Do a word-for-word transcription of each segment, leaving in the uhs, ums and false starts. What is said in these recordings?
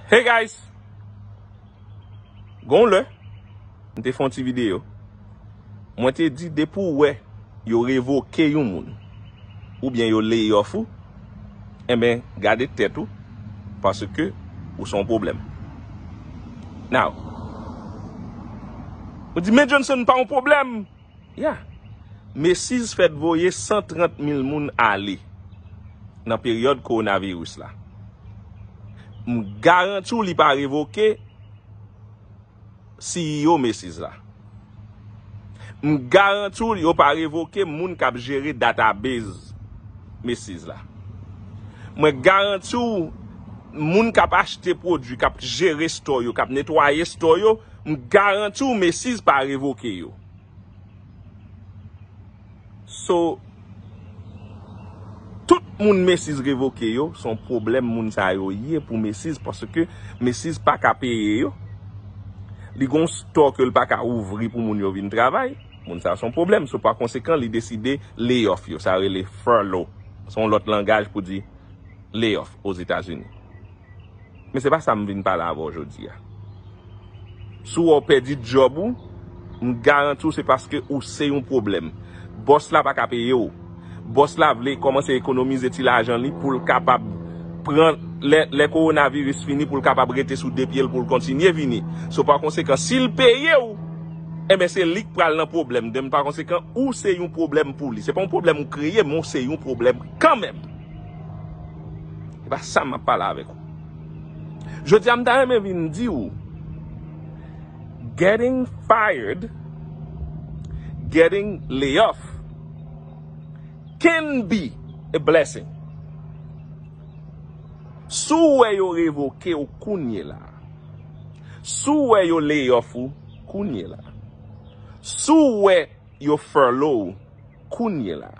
Hey guys! Gon lè, m te fè yon ti videyo. Mwen te di depi w wè yo revoke yon moun, oubyen yo lay off ou, enben, gade tèt ou, paske ou se yon pwoblèm. Now, ou di, men Johnson pa yon pwoblèm. Ya. Macy's fèk voye san trant mil moun ale nan peryòd kowonaviris la. M garanti w li pa revoke C E O Macy's la. M garanti w yo pa revoke moun k ap jere database Macy's la. Mwen garanti w moun k ap achte pwodui, k ap jere store yo, k ap netwaye store yo, m garanti w Macy's pa revoke yo. So, tout moun Macy's revoke yo, se yon pwoblèm moun sa yo ye pou Macy's, paske Macy's pa ka peye yo. Li gon store ke l pa ka ouvri pou moun yo vin travay. Moun sa se yon pwoblèm. So, pa konsekan, li deside lay off yo. Sa rele furlough. Se yon lòt langaj pou di lay off Ozetazini. Men se pa sa m vin pale avè w jodi a. Si w wè w pèdi djòb ou, m garanti w se paske ou se yon pwoblèm. Bòs la pa ka peye w. Bòs la vle kòmanse ekonomize ti lajan li pou l kapab pran lè, lè kowonaviris fini pou l kapab rete sou de pye l pou l kontinye vini. So pa konsekan, si l peye w, enben se li k pral nan pwoblèm. Den pa konsekan, ou se yon pwoblèm pou li. Se pa yon pwoblèm ou kreye, men w se yon pwoblèm kanmenm. E pa sa m ap pale avèk ou. Jodi a m ta renmen vin di w, getting fired, getting lay off can be a blessing. Si w wè yo revoke w kounye la, si w wè yo lay off ou kounye la, si w wè yo furlough ou kounye la,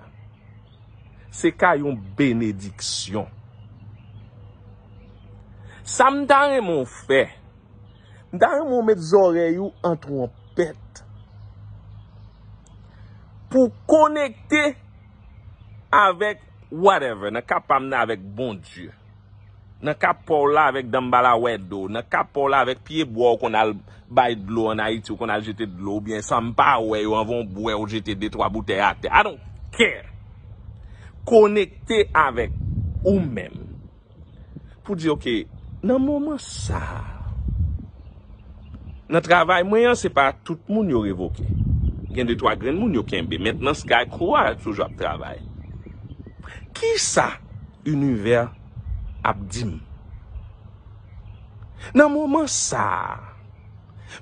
se ka yon benediksyon. Sa m ta renmen w fè, m ta renmen w met zòrèy ou an twonpèt pou w konekte avèk whatever, nan ka pa m nan avèk Bondye. Nan ka pa w la avèk danmbala wè do, nan ka pa w la avèk pye bwa w konn al bay dlo ann Ayiti, w konn al jete dlo, oubyen san m pa wè yo anvan w bwè w jete de twa boutèy atè. I don't care. Konekte avèk ou menm. Pou di, oke, nan moman sa a, nan travay mwen an, se pa tout moun yo revoke. Gen de twa grenn moun yo kenbe. Mentnan, Sky Crew a toujou ap travay. Kisa inivè ap di m? Nan moman sa a,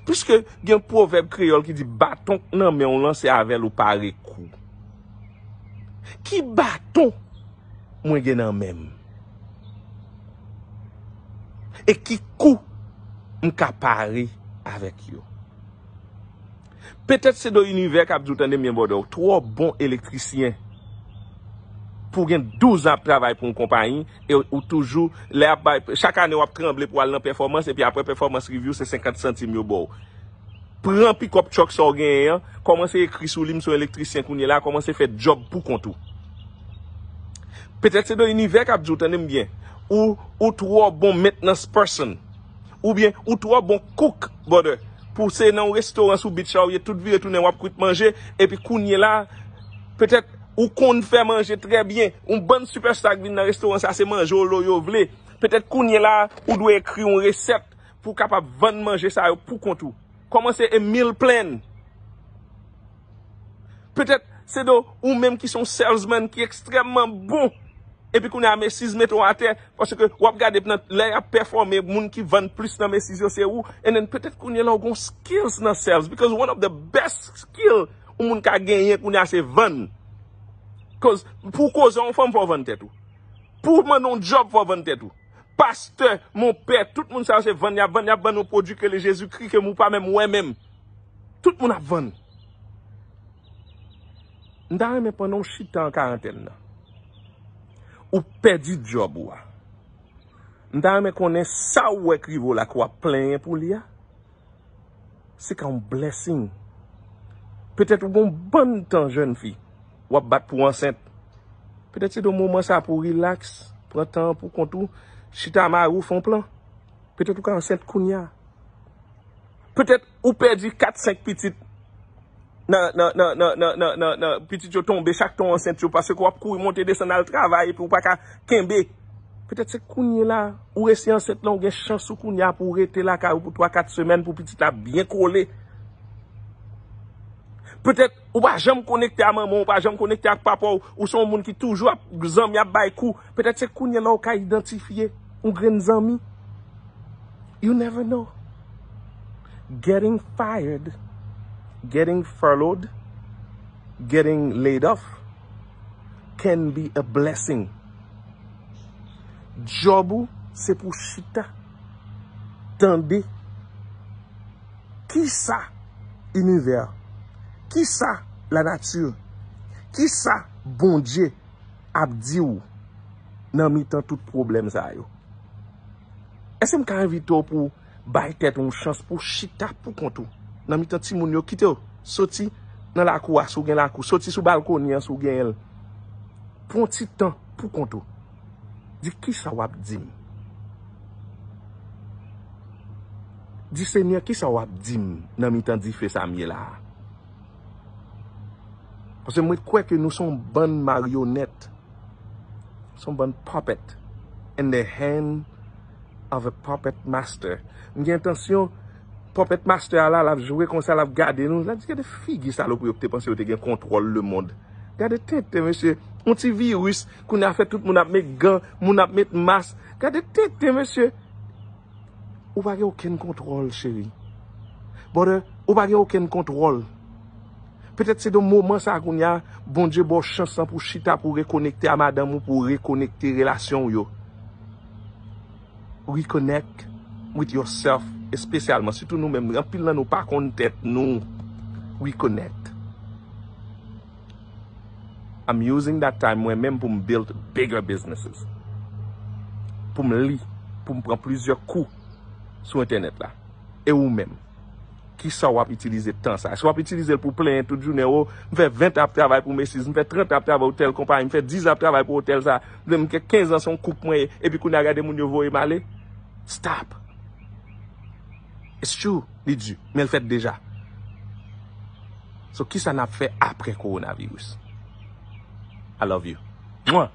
piske gen pwovèb kreyòl ki di, baton k nan men w lan, se avè l ou pare kou. Ki baton mwen gen nan men m? E ki kou m ka pare avèk yo? Petèt se do inivè k ap di w, tande m byen, brother, w twò bon elektrisyen pou w gen douz an ap travay pou yon konpayi, e ou toujou, lè ap bay, chak ane w ap tranble pou w al nan pèfòmans, epi apre pèfòmans review, se senkant santim yo ba w. Pran pikòp truck sa w genyen an, kòmanse ekri sou li, m se yon elektrisyen kounye la, kòmanse fè djòb pou kont ou. Petèt se do inivè k ap di w, tande m byen, ou, ou twò bon maintenance person, oubyen ou twò bon cook, brother, pou se nan yon restoran sou beach la ou ye, tout vire tounen w ap kwit manje, epi kounye la, petèt ou konn fè manje trè byen, yon bann superstar k vin nan restoran sa, se manje w lo yo vle. Petèt kounye la, ou dwe ekri yon resèt pou w kapab vann manje sa yo pou kont ou. Kòmanse a meal plan. Petèt se de ou menm ki se yon salesman ki ekstrèmman bon. Epi kounye a Macy's mete w atè, paske w ap gade nan lè y ap pèfòme, moun ki vann plis nan Macy's yo se ou. And then petèt kounye la ou gon skills nan sales, because one of the best skill yon moun ka genyen kounye a se vann. Cause pou w koze yon fanm fò w vann tèt ou. Pou w mande yon djòb fò w vann tèt ou. Pastè, monpè, tout moun sa yo se vann y ap vann, y ap vann yon pwodui ke le Jezikri ke ou pa menm wè menm. Tout moun ap vann. M ta renmen pandan w chita an karantèn nan, ou pèdi djòb ou a. M ta renmen konnen sa w wè k rive w la ke w ap plenyen pou li a. Se ka yon blessing. Petèt ou gon bann tan jèn fi, w ap bat pou w ansent. Petèt se de moman sa pou w relax, pran tan an pou kont ou, chita mari w, fè yon plan. Petèt ou ka ansent kounye a. Petèt ou pèdi kat senk pitit nan, nan, nan, nan, nan, nan, nan, nan pitit yo tonbe, chak tan w ansent yo, paske w ap kouri monte desann al travay epi w pa ka kenbe. Petèt se kounye la, ou resi ansent lan, ou gen chans ou kounye a pou w rete lakay ou pou twa, kat semèn pou pitit la byen kole. Petèt ou pa janm konekte a manman w, ou pa janm konekte ak papa w, ou se yon moun ki toujou ap zanmi ap bay kou. Petèt se kounye la ou ka idantifye yon grenn zanmi. You never know. Getting fired, getting furloughed, getting laid off can be a blessing. Djòb ou se pou chita, tande kisa inivè, kisa lanati, kisa Bondye ap di w nan mitan tout pwoblèm sa yo. Èske m ka envite w pou w bay tèt ou yon chans pou w chita pou kont ou nan mitan timoun yo, kite w soti nan lakou a si w gen lakou, soti sou balkoni an si w genyen l. Pran ti tan pou kont ou. Di kisa w ap di m. Di Senyè, kisa w ap di m nan mitan dife sa m ye la a? Paske mwen kwè ke nou se yon bann maryonèt, se yon bann puppet in the hand of a puppet master. M gen entansyon, puppet master a la, l ap jwe konsa, l ap gade nou, l ap di, "Gade figi salopri yo ki te panse yo te gen kontwòl lemonn. Gade tenten, mesye. Yon ti viris, kounye a fè tout moun ap met gan, moun ap met mas. Gade tenten, mesye." Ou pa gen okenn kontwòl, cheri. Brother, ou pa gen okenn kontwòl. Petèt se nan moman sa a kounye a, Bondye ba w chans lan pou w chita, pou w rekonekte a madanm ou, pou w rekonekte relasyon w yo. Reconnect with yourself, espesyalman, sitou nou menm, anpil nan nou pa konn tèt nou. Reconnect. I'm using that time mwen menm pou m build bigger businesses. Pou m li, pou m pran plizyè kou sou entènèt la. E ou menm? Kisa w ap itilize tan sa? Èske w ap itilize l pou plenyen tout jounen? "O, m fè ven tan ap travay pou Macy's, m fè trant tan ap travay pou tèl konpayi, m fè diz an ap travay pou otèl sa, m gen kenz an se yon koup mwen ye, epi kounye a gade moun yo voye m ale." Stop. It's true, li di, men l fèt deja. So, kisa n ap fè apre kowonaviris? I love you. Mwen.